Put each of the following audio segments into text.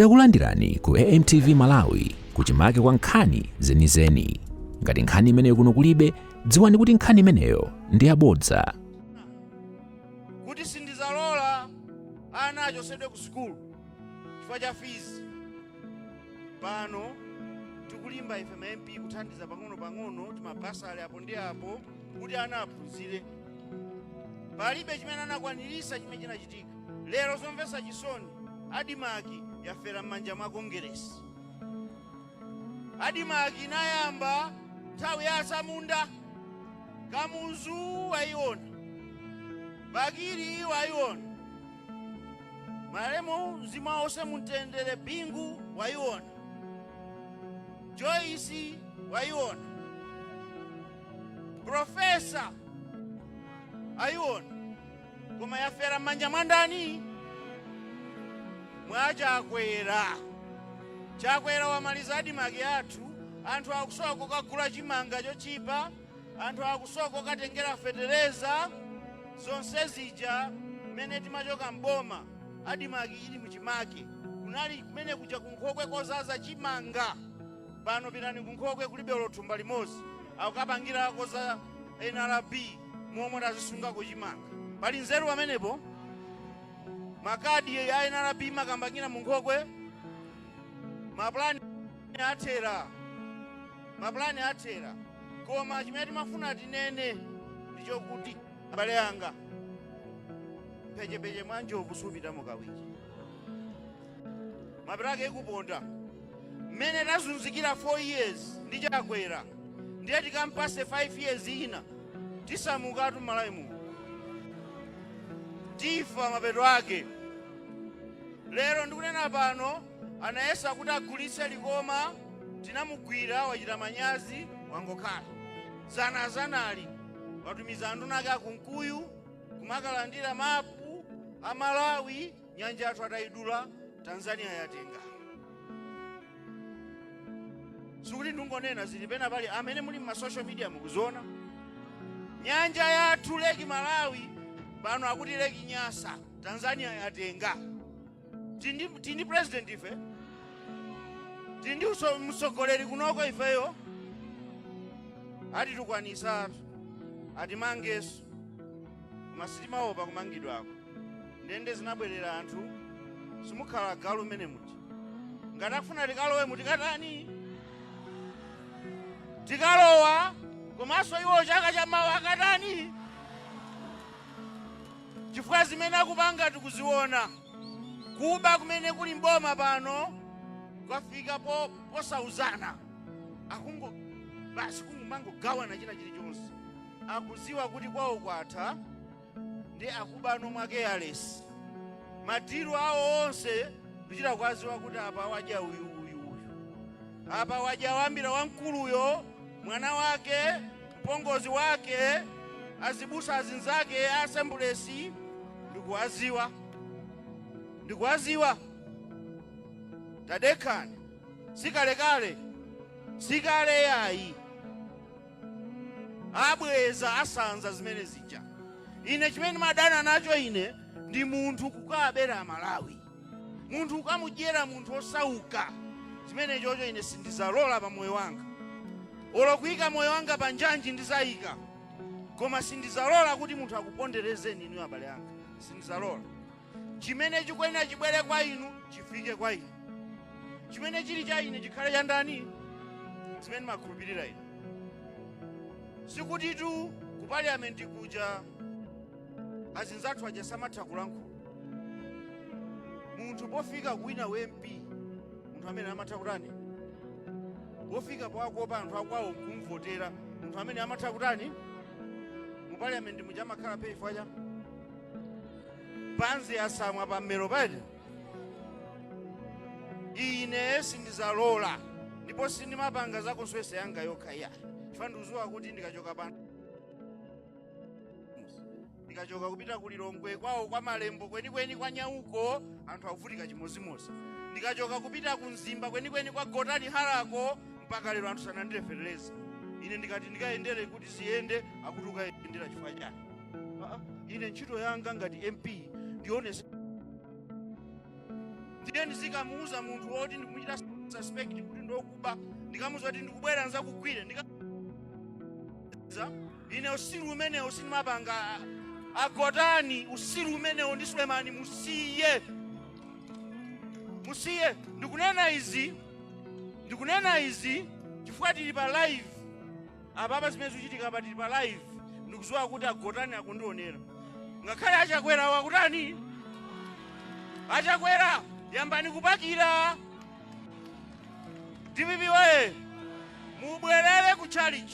Takulandirani ku AMTV Malawi, kuchimake kwa nkhani zenizeni. Ngati nkhani imeneyo kuno kulibe, dziwani kuti nkhani imeneyo ndi yabodza. Kuti sindizalola ana achosedwe ku sukulu chifukwa cha fees. Pano tikulimba ife ma MP kuthandiza pang'ono-pang'ono timabursary apo ndi apo kuti ana aphunzire. Palibe chimene anakwanirisa chimene chinachitika. Lero zomvetsa chisoni, ADMARC yafera m'manja mwa Kongeresi. ADMARC inayamba nthawi ya atsamunda. Kamuzu wayiona, Bakili wayiona, malemu mzimu wonse mumtendere, Bingu wayiona, Joyce wayiona, Professor ayiona, koma yafera m'manja mwa ndani? Mwa Chakwera. Chakwera wamaliza ADMARC yathu. Anthu akusowa kokagula chimanga chochipa, anthu akusowa kokatengera fetereza. Zonse zija mmene timachoka mboma, ADMARC ili muchimake. Kunali kumene kuja kunkhokwe kozaza chimanga. Pano pitani kunkhokwe, kulibe olo thumba limodzi. Akukapangirako za NRB momwe tazisungako chimanga. Pali nzeru pamenepo? Makadi ya NRB makambangira munkhokwe. Mapulani athera, mapulani athera. Koma chimene timafuna tinene ndichokuti, abale anga, mphechepeche mwa njovu supitamo kawiri, mapirake ikuponda. Mmene tazunzikira 4 years ndi Chakwera, ndiye tikampase 5 years ina, tisamukatu Malawi muno, tifa mapeto ake. Lero ndikunena pano, anayesa kuti agulitse Likoma, tinamugwira, wachita manyazi, wangokhala. Zanazanali watumiza anduna ake akunkuyu kumakalandira mapu a Malawi. Nyanja yathu atayidula, Tanzania yatenga. Sikuti ndingonena, zili pena pali amene muli ma social media mukuziona. Nyanja yathu, Lake Malawi, pano akuti Lake Nyasa, Tanzania yatenga. Tindi president ife, tindi mtsogoleri kunoko ifeyo. Atitukwanisatu, atimangeso, koma sitimaopa kumangidwako. Ndende zinabwerera anthu, simukhala galu mmene muja. Ngati akufuna tikalowe, mutikatani? Tikalowa. Komanso iwo chaka chamawa akatani? Chifukwa zimene akupanga tikuziona. Kuba kumene kuli mboma pano kwafika posauzana. Akungo basi kungomangogawana china chilichonse. Akuziwa kuti kwawo kwatha, ndi akubano mwa careless. Madeal awo onse ndichita kwaziwa kuti apa wadya uyu, uyu, uyu, apa wadya wambira wamkuluyo, mwana wake, mpongozi wake, azibusa azinzake, Assemblies. Ndikuwaziwa, ndikuwaziwa. Tadekani, sikalekale, sikale yayi, abweza, asanza zimene zija. Ine chimene madana nacho ine ndi munthu kukabera Malawi, munthu ukamudyera munthu osauka. Zimene chocho ine sindizalola pa moyo wanga. Olo kuyika moyo wanga pa njanji ndizayika, koma sindizalola kuti munthu akuponderezeni inu abale anga, sindizalola. Chimene chikuyenera chibwere kwa inu chifike kwa inu, chimene chili cha ine chikhale cha ndani? Zimene makhulupirira ine. Sikutitu ku parliament kuja azinzathu aja samatha kulankhula. Munthu pofika kuwina MP, munthu amene amatha kutani? Pofika powakopa anthu akwawo nkumvotera, munthu amene amatha kutani? Mu parliament muja amakhala pay facha panzi yasamwa pammero pete. Ine sindizalola, ndipo sindimapanga za constituency yanga yokha iya, chifukwa ndikudziwa kuti ndikachoka pano, ndikachoka kupita ku Lilongwe kwawo kwa Malembo kwenikweni kwa Nyauko, anthu akuvutika chimozimozi. Ndikachoka kupita ku Mzimba kwenikweni kwa Gotani Harako, mpaka lero anthu sanandire feteleza. Ine ndikati ndikayendere kuti ziyende, akuti ukayendera chifukwa chani? Ine ntchito yanga ngati MP ndionese Ndiye ndizikamuuza munthu woti ndikumuchita suspect kuti ndokuba, ndikamuuza kuti ndikubwera nzakugwire ndika ine usiru umenewo sindimapanga. Agotani, usiru umenewo ndi Sulemani musiye, musiye. Ndikunena izi, ndikunena izi chifukwa tili pa live apapa. Zimene zikuchitika apa, tili pa live. Ndikudziwa kuti Agotani akundionera, ngakhale Achakwera wakutani. Achakwera, yambani kupakira. DPP waye, mubwerere ku church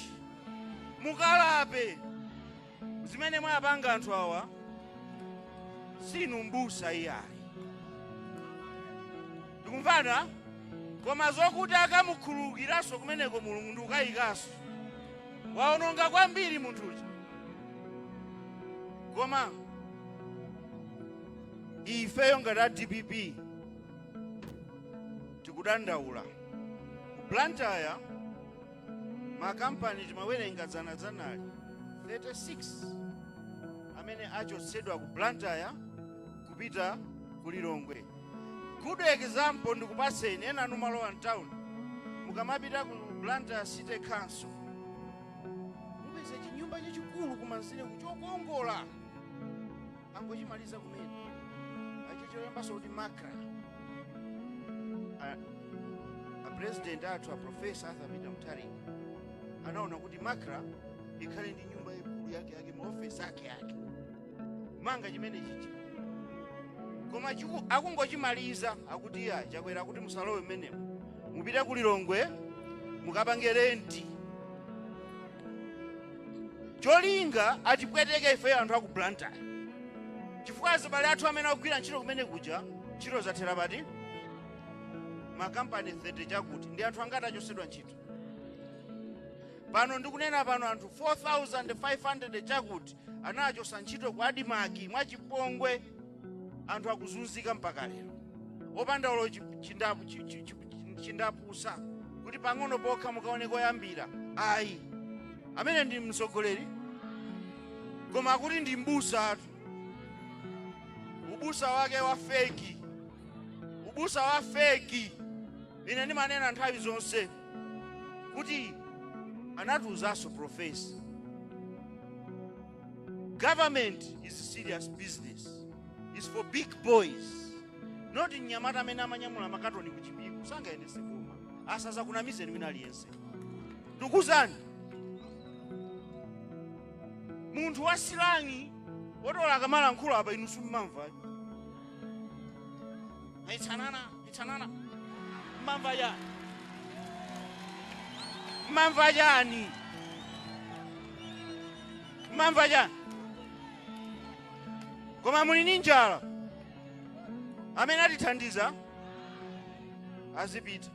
mukalape zimene mwapanga anthu awa. Sinu mbusa iyayi, ndikumvana. Koma zokuti akamukhululukiranso kumeneko Mulungu, ndikukayikanso. Waononga kwambiri munthuja. Koma ifeyo ngati a DPP tikudandaula ku Blantyre. Makampani timawerenga dzanadzanali 36 amene achotsedwa ku Blantyre kupita ku Lilongwe. Good example ndikupatseni, ena anu malowa mtown, mukamapita ku Blantyre City Council mupeza chinyumba chachikulu kumanzere kuchokongola, angochimaliza kumene acho, cholembanso kuti MACRA. A president athu, a Professor Arthur Peter Mutharika, anaona kuti MACRA ikhale ndi nyumba ikulu yake yake, maofesi ake ake, manga chimene chichi. Koma akungochimaliza, akuti iya, Chakwera kuti musalowe mmenemo, mupite ku Lilongwe mukapange rent. Cholinga atipweteke ife anthu aku Blantyre, chifukwa azibale athu amene akugwira ntchito kumene kuja, ntchito zathera pati? Makampani 30 chakuti ndi anthu angati achosedwa ntchito pano? Ndikunena pano, anthu 4500 chakuti anachosa ntchito ku ADMARC mwachipongwe. Anthu akuzunzika mpaka lero, opanda olo chindapusa kuti pang'ono pokha mukaone koyambira. Ayi, amene ndi mtsogoleri, koma akuti ndi mbusa atu. Ubusa wake wa fake, ubusa wa fake. Ine ndimanena nthawi zonse kuti anatiuzanso professor, government is serious business, is for big boys, not mnyamata amene amanyamula makatoni ku Chipiku. Sangayendese boma. Asaza kunamizeni wina aliyense. Ndikuzani, munthu wa slang wotola akamalankhula apa, inu simmamva. Itsanana itsanana, mmamva chani? Mmamva chani? Mmamva chani? Koma muli ndi njala. Amene atithandiza azipita,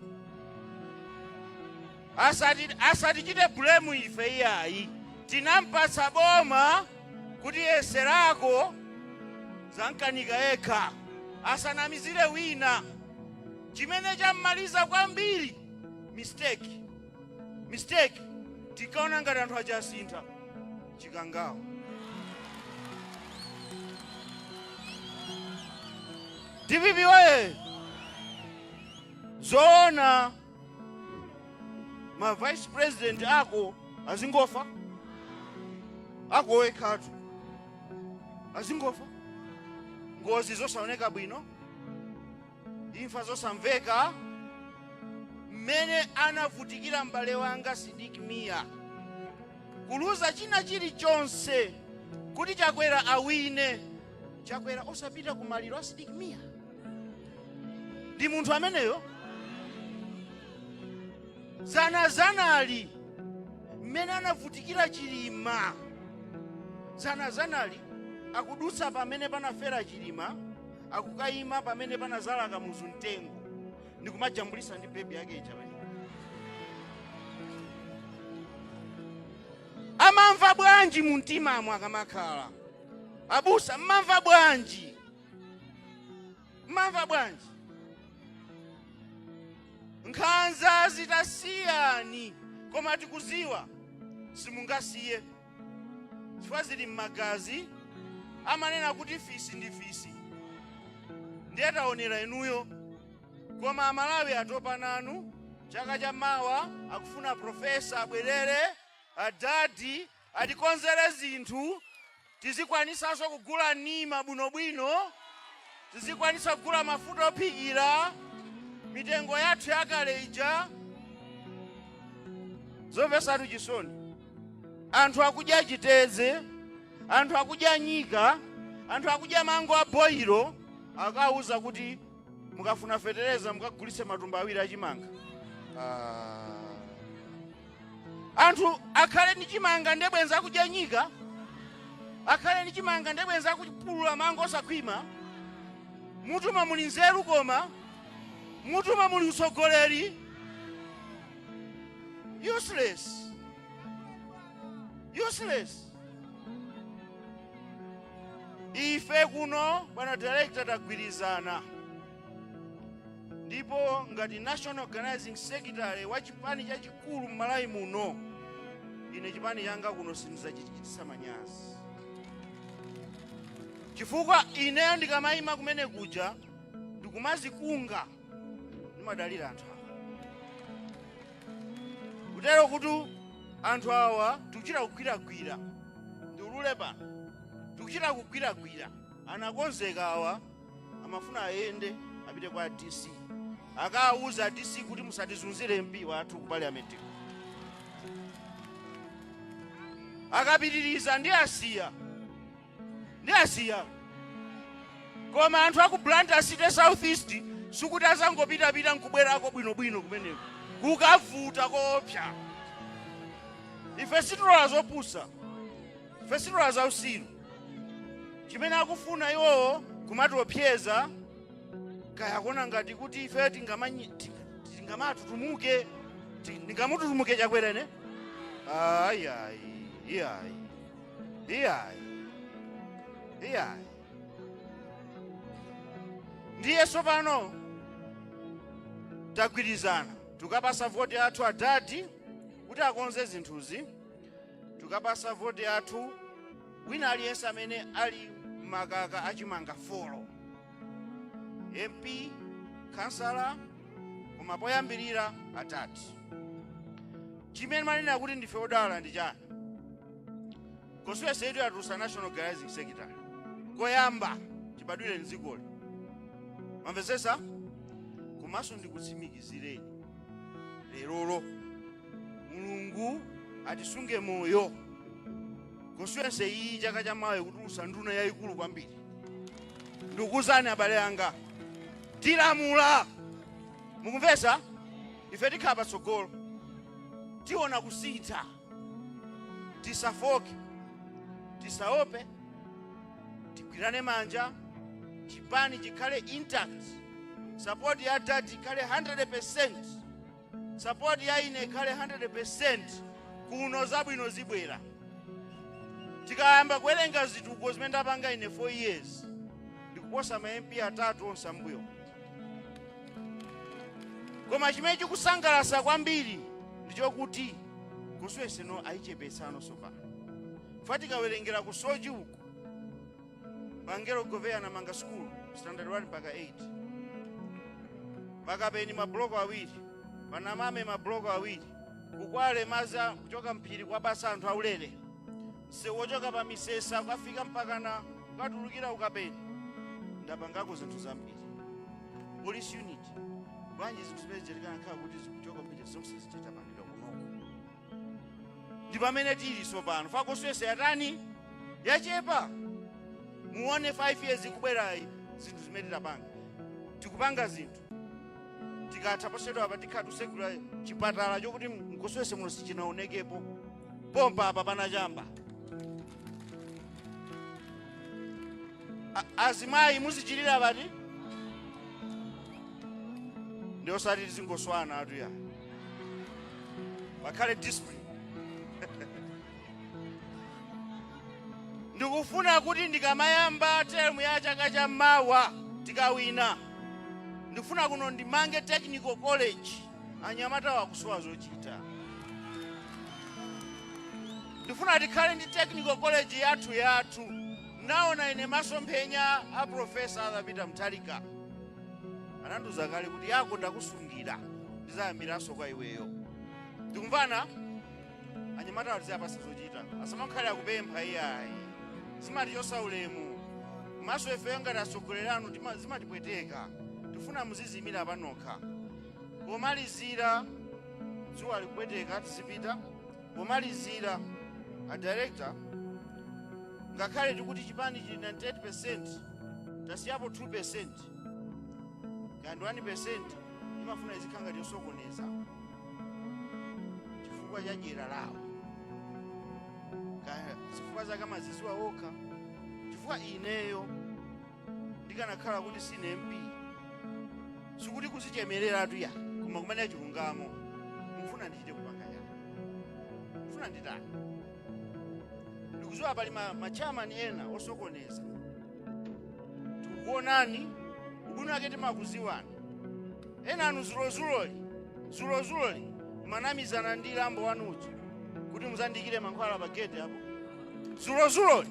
asatichite blame ife iyayi. Tinampatsa boma kuti yeserako, zankanika yekha, asanamizire wina. Chimene chammaliza kwambiri, mistake, mistake, tikaona ngati anthu achasintha, Chikangawa. DPP oye! Zoona ma vice president ako azingofa, ako wekhatu azingofa, ngozi zosaoneka bwino, imfa zosamveka. Mmene anavutikira m'bale wanga Sidik Mia kuluza china chilichonse kuti Chakwera awine, Chakwera osapita ku maliro a Sidik Mia. Ndi munthu ameneyo. Zanazanali mmene anavutikira Chilima, zanazanali akudutsa pamene panafera Chilima, akukayima pamene panazala Kamuzu mtengo ndikumajambulisa ndi baby yake ija pamene. Amamva bwanji mu mtimamo akamakhala abusa? Mmamva bwanji? Mmamva bwanji? Nkhanza zitasiyani, koma tikuziwa simungasiye chifukwa zili m'magazi. Amanena kuti fisi ndi fisi, ndiye taonera inuyo. Koma Amalawi atopa nanu. Chaka cha mawa akufuna profesa abwerere, adadi atikonzere zinthu, tizikwanisanso kugula nima bwinobwino, tizikwanisa kugula mafuta ophikira, mitengo yathu yakale ija. Zomvesatu chisoni, anthu akudya chiteze, anthu akudya nyika, anthu akudya mango a boilo, akawuza kuti mukafuna fetereza mukagulitse matumba awiri achimanga. Ah. Anthu akhale ndi chimanga ndebwenza akudya nyika, akhale ndi chimanga ndebwenza akupulula mango osakhwima. Mutuma muli nzeru, koma mutuma muli utsogoleri? Useless, useless. Ife kuno, bwana director, tagwirizana, ndipo ngati national organizing secretary wa chipani chachikulu m'Malawi muno, ine chipani changa kuno sindidzachichititsa manyazi, chifukwa ineyo ndikamayima kumene kuja ndikumazikunga, ndimadalira anthu awa. Kutero kuti anthu awa tikuchita kugwiragwira, ndiulule pano, tikuchita kugwiragwira. Anakonzeka awa, amafuna ayende apite kwa DC, akawuza DC kuti musatizunzire MP wathu ku parliament. Akapitiriza ndi asiya, ndi asiya. Koma anthu aku Blantyre City South East sikuti azangopitapita nkubwerako bwinobwino kumeneko, kukavuta koopsa. Ife sitilola zopusa, ife sitilola zausiru. Chimene akufuna iwowo kumatiopseza, kaya kuona ngati kuti ife tingamatutumuke, tingamututumuke Chakwerene. Ayi, ayi, iyayi, iyayi, iyayi. Ndiye sopano tagwirizana, tukapasa voti yathu adadi kuti akonze zinthuzi. Tukapasa voti yathu wina aliyense amene ali makaka achimanga 4, MP, kansala, koma poyambirira atati. Chimene manena kuti ndife odala ndi chani? Constituency yetu yatulusa national organizing secretary koyamba chibadwire mdzikoli, mamvesesa? Komanso ndikutsimikizireni lerolo, Mulungu atisunge moyo, constituency iyi chaka chamawa ikutulusa nduna yayikulu kwambiri. Ndikukuwuzani abale anga, tilamula, mukumvesa? Ife tikhala patsogolo, tiona kusintha. Tisafoke, tisaope, tigwirane manja, chipani chikhale intact, support ya dadi ikhale 100%, support ya ine ikhale 100%. Kuno zabwino zibwera. Tikayamba kuwerenga zitukuko zimene ndapanga ine 4 years, ndikuposa ma MP atatu onse ambuyo. Koma chimene chikusangalatsa kwambiri ndichokuti constituency no ayichepetsano sopano. Fa tikawerengera ku Soche uku, Pangelo Goveya anamanga school standard 1 mpaka 8, pakapeni mabloko awiri, panamame mabloko awiri, kukwale maza kuchoka mphiri kwa basa anthu aulere, msewu wochoka pa Misesa ukafika mpaka na ukatulukira ukapeni. Ndapangako zinthu zambiri, police unit bwanji, zinthu zimene zichitikana kuti zikuchoka kupita zonse zichitapangidwa kunoko. Ndi pamene tili sopano. Fa constituency yatani? Yachepa. Muone 5 years ikubwerayi zinthu zimene titapanga. Tikupanga zinthu, tikatha posedwa apa tikhala tusegula chipatala chokuti mconstituency muno sichinaonekepo. Pompa apa panachamba. Azimayi muzichilira pati? Ndi osati tizingoswana atu ya, pakhale discipline. Ndikufuna kuti ndikamayamba term ya chaka cha mawa, tikawina, ndikufuna kuno ndimange technical college. Anyamata wakusowa zochita. Ndifuna tikhale ndi technical college yathu yathu. Naona ine masomphenya a Profesa Arthur Peter Mutharika. Anandiuza kale kuti yako ndakusungira, ndizayambiranso kwa iweyo. Tikumvana? Anyamata atiziyapasa zochita, asamakhale akupempha iyayi, zimatichosa ulemu. Komanso ifeyo ngati atsogoleri anu zimatipweteka, tifuna muzizimira panokha. Pomalizira, dzuwa likupweteka, tizipita. Pomalizira, a director, ngakhale tikuti chipani chili 98%, tasiyapo 2% kandi 1% imafuna izikhala ngati yosokoneza chifukwa cha dyera lawo, kaya zifukwa zake amaziziwa okha. Chifukwa ineyo ndikanakhala kuti sine MP, sikuti kuzichemereratu ya, koma kumene chilungamo, mufuna ndichite kupanga yani? Mufuna nditani? Ndikuziwa pali ma chairman ena osokoneza, tikukuonani, ubwino wake timakuziwani. Ena anu zulozuloli manamizana ndi lambo wanucho kuti muzandikire mankhwala pa gate apo zulozuloli.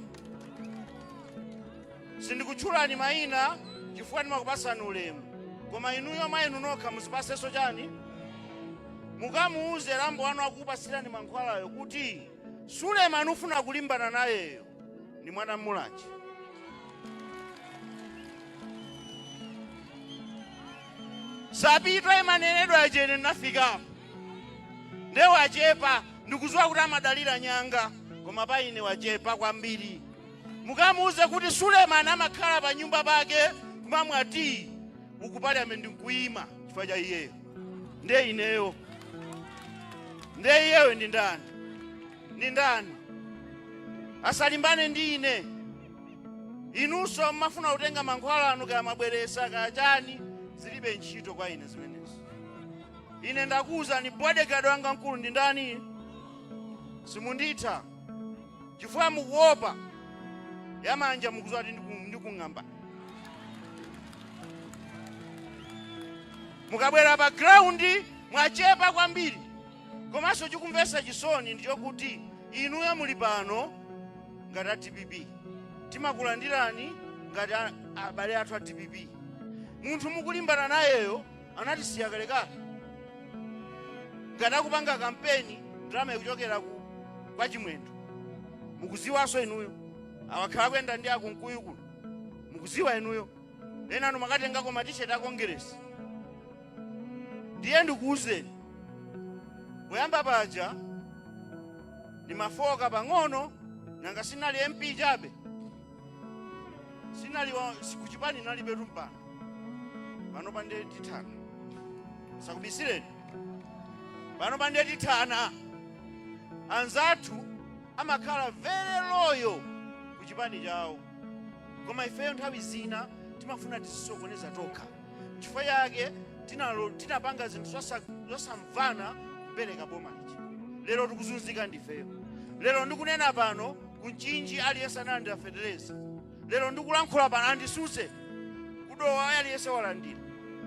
Sindikutchulani mayina chifukwa ndimakupasani ulemu, koma inuyo mwa inu nokha muzipasenso chani. Mukamuuze lambo wanu akupasirani mankhwalayo kuti Suleiman ufuna kulimbana nayeyo ndi mwana Mulanje. Sapitwa imanenedwa achene nafikapo nde wachepa. Ndikuziwa kuti amadalira nyanga, koma pa ine wachepa kwambiri. Mukamuuze kuti Suleiman amakhala pa nyumba pake kumamwa tii uku parliament nkuyima chifukwa cha iyeyo. Nde ineyo, nde iyeyo ndi ndani? Ndi ndani asalimbane ndi ine? Inunso mmafuna kutenga mankhwala anu, kaya mabweresa kaya chani, zilibe ntchito kwa ine zimenezo. Ine ndakuwuzani, bodyguard wanga mkulu ndi ndani? Simunditha chifukwa mukuopa yamanja, mukuziwa kuti ndikung'amba. Mukabwera pa ground mwachepa kwambiri. Komanso chikumvetsa chisoni ndichokuti inuyo muli pano ngati a DPP, timakulandirani ngati abale athu a DPP. Munthu mukulimbana nayeyo anatisiya kalekale. Ngati akupanga kampeni, ndalama ikuchokera ku kwa Chimwendo, mukuziwanso inuyo. Awakhala kuyenda ndi akunkuyu kuno, mukuziwa inuyo. Ena anu makatengako matisheti a Kongeresi. Ndiye ndikuwuzeni, poyamba paja ndimafoka pang'ono, nanga sinali MP chabe, sinali kuchipani nalibetu mpano. Pano pande tithana, sakubisireni, pano pande tithana. Anzathu amakhala very loyal kuchipani chawo, koma ifeyo nthawi zina timafuna tizisokoneza tokha. Chifukwa chake tinapanga zinthu zosamvana kupereka boma lija. Lero tikuzunzika ndifeyo. Lero ndikunena pano, kunchinji aliyense analandira fetereza. Lero ndikulankhula pano, andisuse, kudowa aliyense walandira,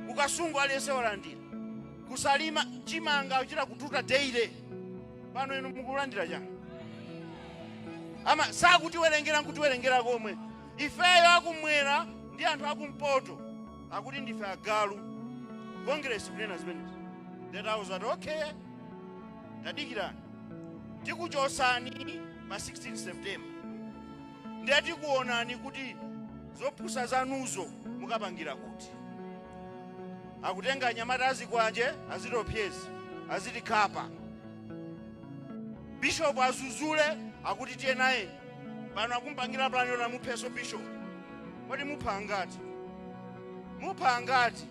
kukasungu aliyense walandira, kusalima chimanga kuchita kututa daily. Pano inu mukulandira chani? Ama sakutiwerengera nkutiwerengera komwe. Ifeyo akumwera ndi anthu akumpoto akuti ndife agalu. Congress kunena zimenezo, ndetauza kuti okay, tadikirani, tikuchosani pa 16 September, ndiye tikuonani kuti zopusa zanuzo mukapangira kuti. Akutenga anyamata azikwanje, azitopyezi, azitikhapa. Bishop azuzule, akuti tiye naye. Pano akumpangira plan yoti amupheso bishop. Kodi mupha angati? Mupha angati?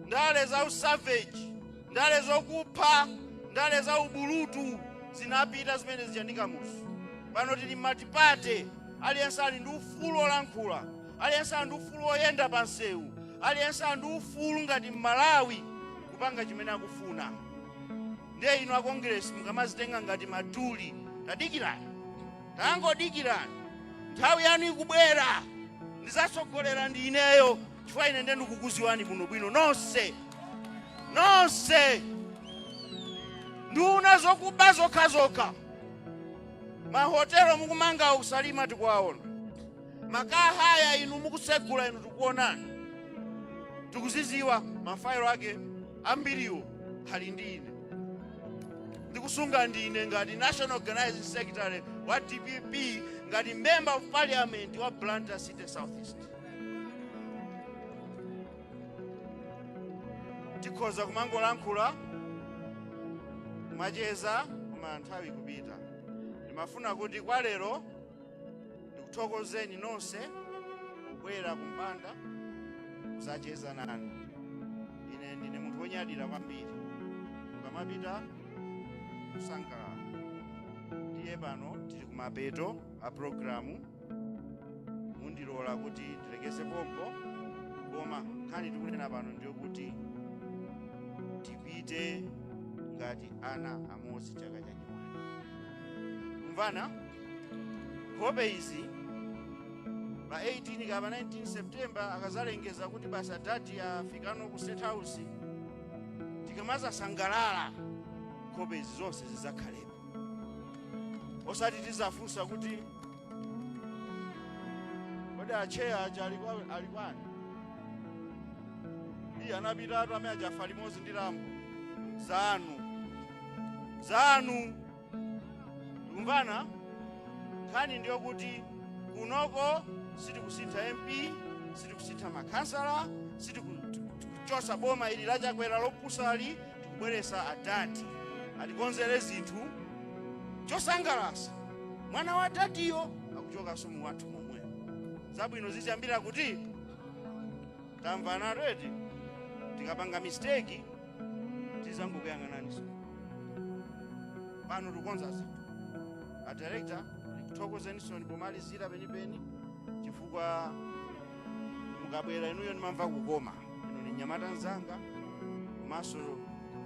Ndale za usavage, ndale zokupha, ndale za ubulutu zinapita zimene zija Kamuzu. Pano tili multiparty, aliyense ali ndi ufulu olankhula, aliyense ali ndi ufulu oyenda pa msewu, aliyense ali ndi ufulu ngati Mmalawi kupanga chimene akufuna. Ndiye inu a Congress mukamazitenga ngati maduli, tadikirani, tangodikirani, nthawi yanu ikubwera. Ndizatsogolera ndi ineyo, chifukwa ine ndiye ndikukuziwani bwinobwino nonse nonse. Nduna zokuba zokhazokha, mahotelo mukumanga usalima tikuwaona, makahaya inu mukusegula inu tikuonani. Tikuziziwa mafailo ake ambiriwo ali ndi ine, ndikusunga ndine ngati National Organizing Secretary wa DPP, ngati Member of Parliament wa Blantyre City South East. Tikhoza kumangolankhula, kumacheza, koma nthawi ikupita. Ndimafuna kuti kwa lero ndikuthokozeni nonse kubwera kumpanda kuzacheza nane. Ine ndine munthu wonyadira kwambiri ukamapita kusangalala. Ndiye pano tili kumapeto a programu, mundilola kuti ndilekeze pompo, koma nkhani tikunena pano ndiyo kuti tipite ngati ana amodzi chaka cha nyuwani. Kumvana nkhope izi pa 18 kapa 19 September akazalengeza kuti basa dati afikano ku State House, tikamazasangalala nkhope izi zonse zizakhalepo, osati tizafunsa kuti kodi acheya aja ali kwani? Iye anapitatu amene ajafa limodzi ndi lambo. Zanu zanu, tikumvana. Nkhani ndiyo kuti kunoko sitikusintha MP, sitikusintha makhansala, sitikuchosa boma ili lachakwera lopusali. Tikubweresa adati atikonzere zinthu. Chosangalasa, mwana wa dadiyo akuchokanso mu wathu momwe. Zabwino ziziyambira kuti tamvana redi. Tikapanga mistake tizangokuyang'ananiso. Pano tikukonza zinthu. A director, ndikuthokozeninso pomalizira penipeni, chifukwa mukabwera inuyo ndimamva kukoma. Inu ni mnyamata mzanga, komanso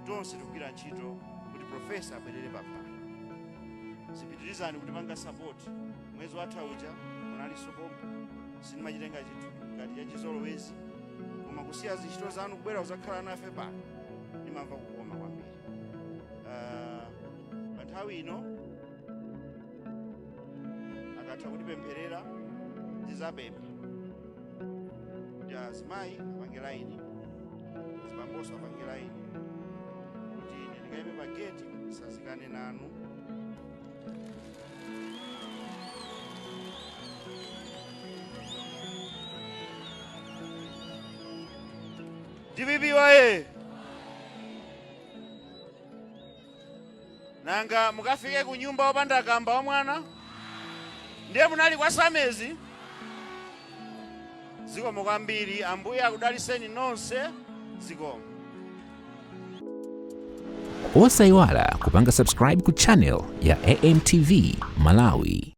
tonse tikugwira ntchito kuti professor abwerere pampando. Zipitirizani kutipanga support. Mwezi watha uja munalinso pompo. Sindimachitenga chinthu ngati chachizolowezi, koma kusiya zintchito zanu kubwera kuzakhala nafe pano, ndimamva kukoma kwambiri. Pa nthawi ino akatha kutipempherera, tizapempha kuti azimayi apange laini, azibamboso apange laini, kuti ine ndikayime pa gate ndisazikane nanu. DPP waye! Nanga mukafike ku nyumba wopanda kamba wa mwana? Ndiye munali kwa Samezi. Zikomo kwambiri, Ambuye akudaliseni nonse. Zikomo. Osayiwala kupanga subscribe ku channel ya AMTV Malawi.